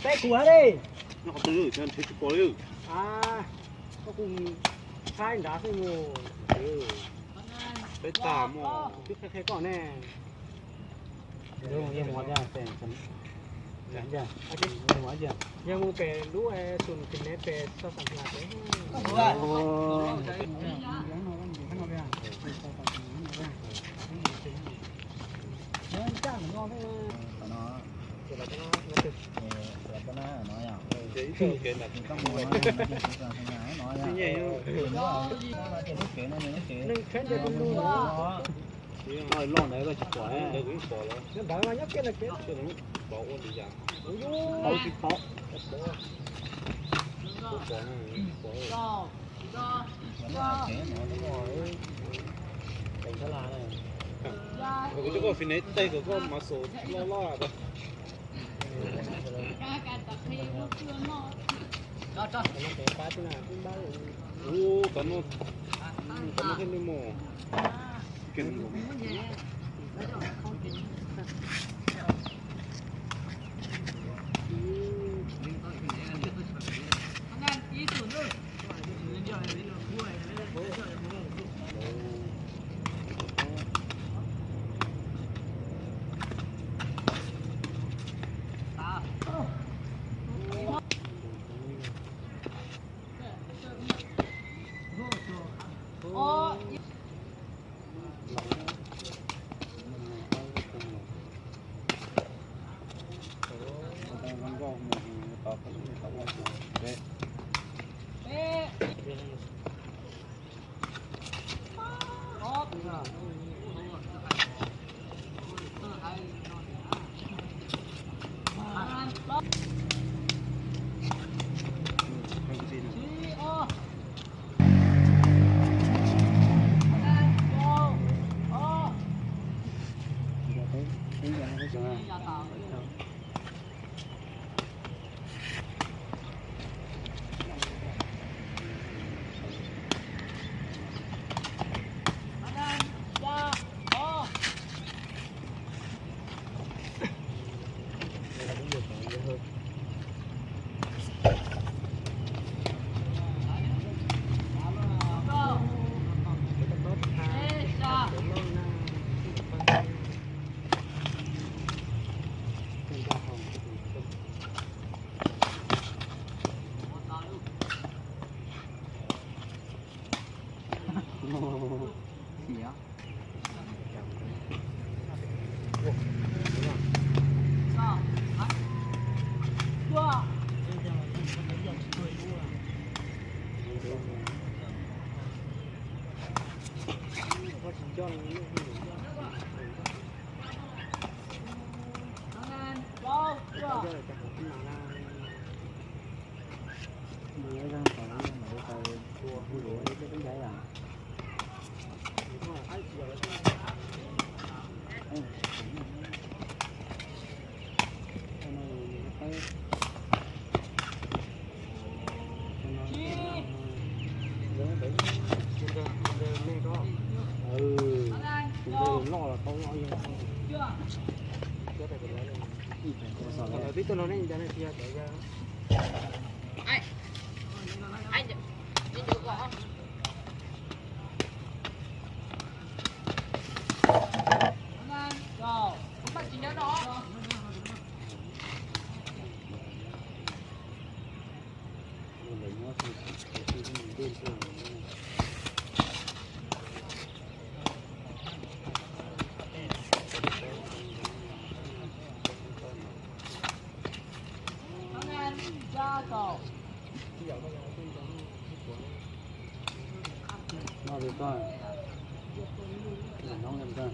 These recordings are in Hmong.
Peb kuv ha li. Koj kuv thaib nrad xwb mus. Peb tas mog. Twb qhia qhia koj ne. Yog mus pem lub tus neb pem soj xam na pem. Neeg khev ces lub lub. Loj ntawd koj tsis pom, ntawd kuv yeej pom lawm. Nyob ntawd mas nyob kiag ntawd kev. Pom ua li cas? Pom tsis pom. Kuv coj koj fim nev tej kom koj mas xaus loj loj. Ub, cov no, cov no thiaj li mus. Noj li koj, noj li koj.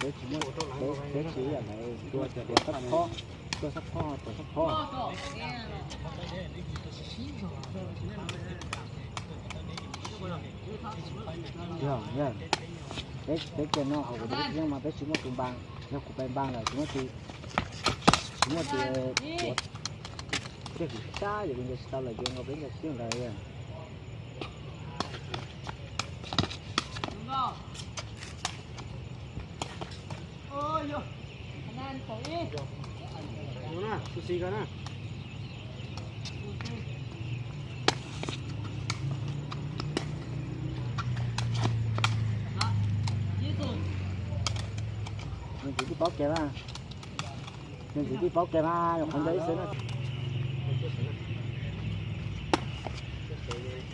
Peb tsis muaj, peb tsis yam lawv tua cov sab phob, tua sab phob, tua sab phob. Yog, yog. Peb, peb cia no hauv kuv lub yeej mas peb tsis muaj tus npas, yog kuv pais npas lawm tsis muaj tus, tsis muaj tus tua. Tiag kuv sab yog kuv ncaws tsis tau lawm ces nkaus peb ncaws tsis yeej lawm. Nws tsis tib paub kev mas. Nws tsis tib paub kev mas, nyuam qhuav ncaws ib xwb na. Ov, rau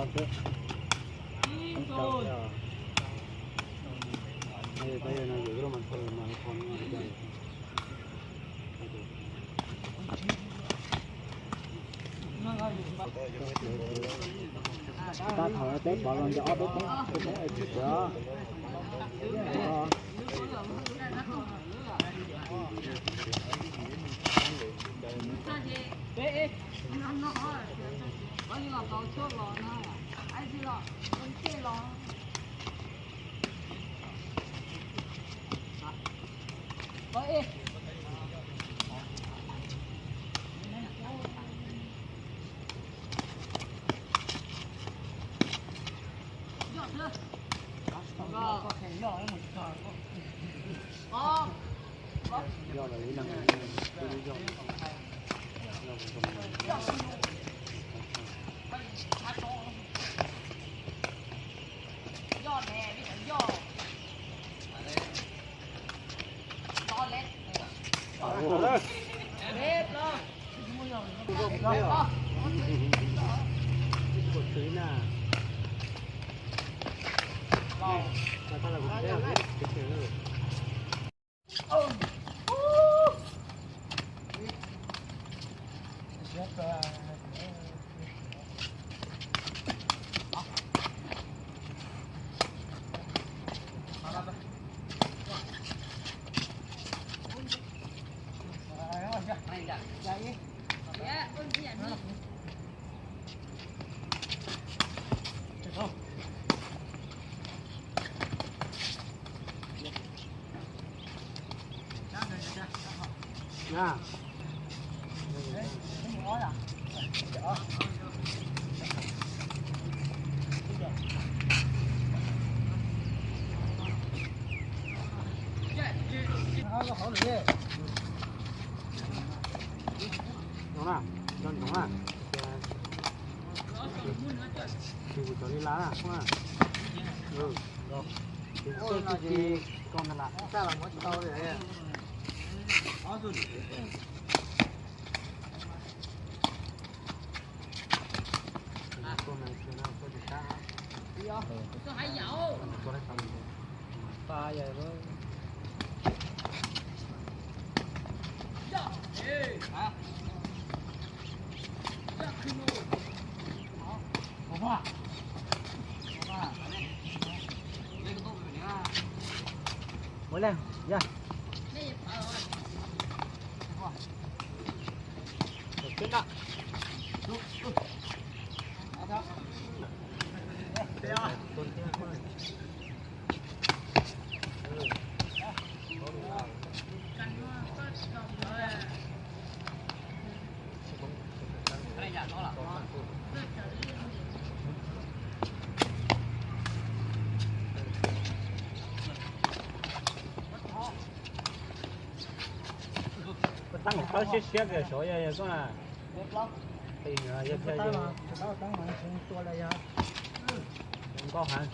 xwb. Ov, rau. Tab thaum peb pov los nco ob peb poob, peb poob es tsis sawv. Ntsoov na, ntsoov ntsoov na. Tus kuv cov li lab na, tus kuv cov li lab. Ua le, ya. Koj tab kom qawb siab siab tias saud yog yog koj na. Qi no yog thiaj yog nkauj heev.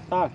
Tag.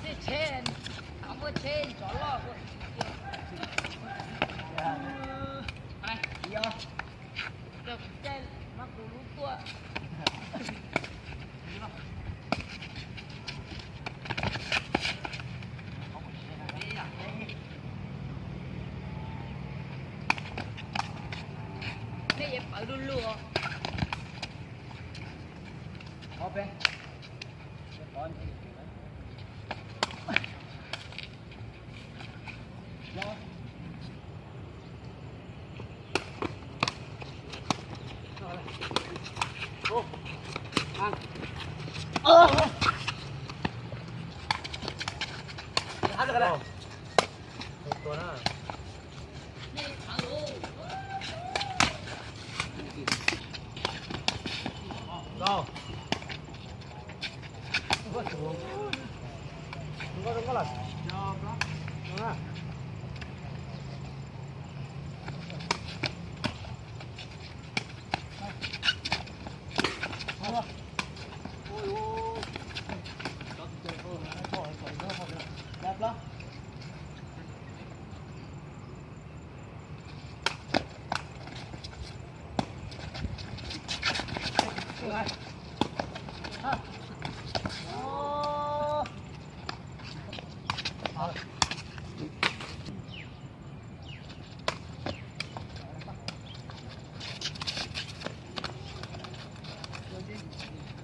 Tej tsheb, muaj tsheb tsov loj ua. Coj kuv caij mas kuv lub tuaj. Nej yuav pawv lug lug.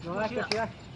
Los, kiag, kiag.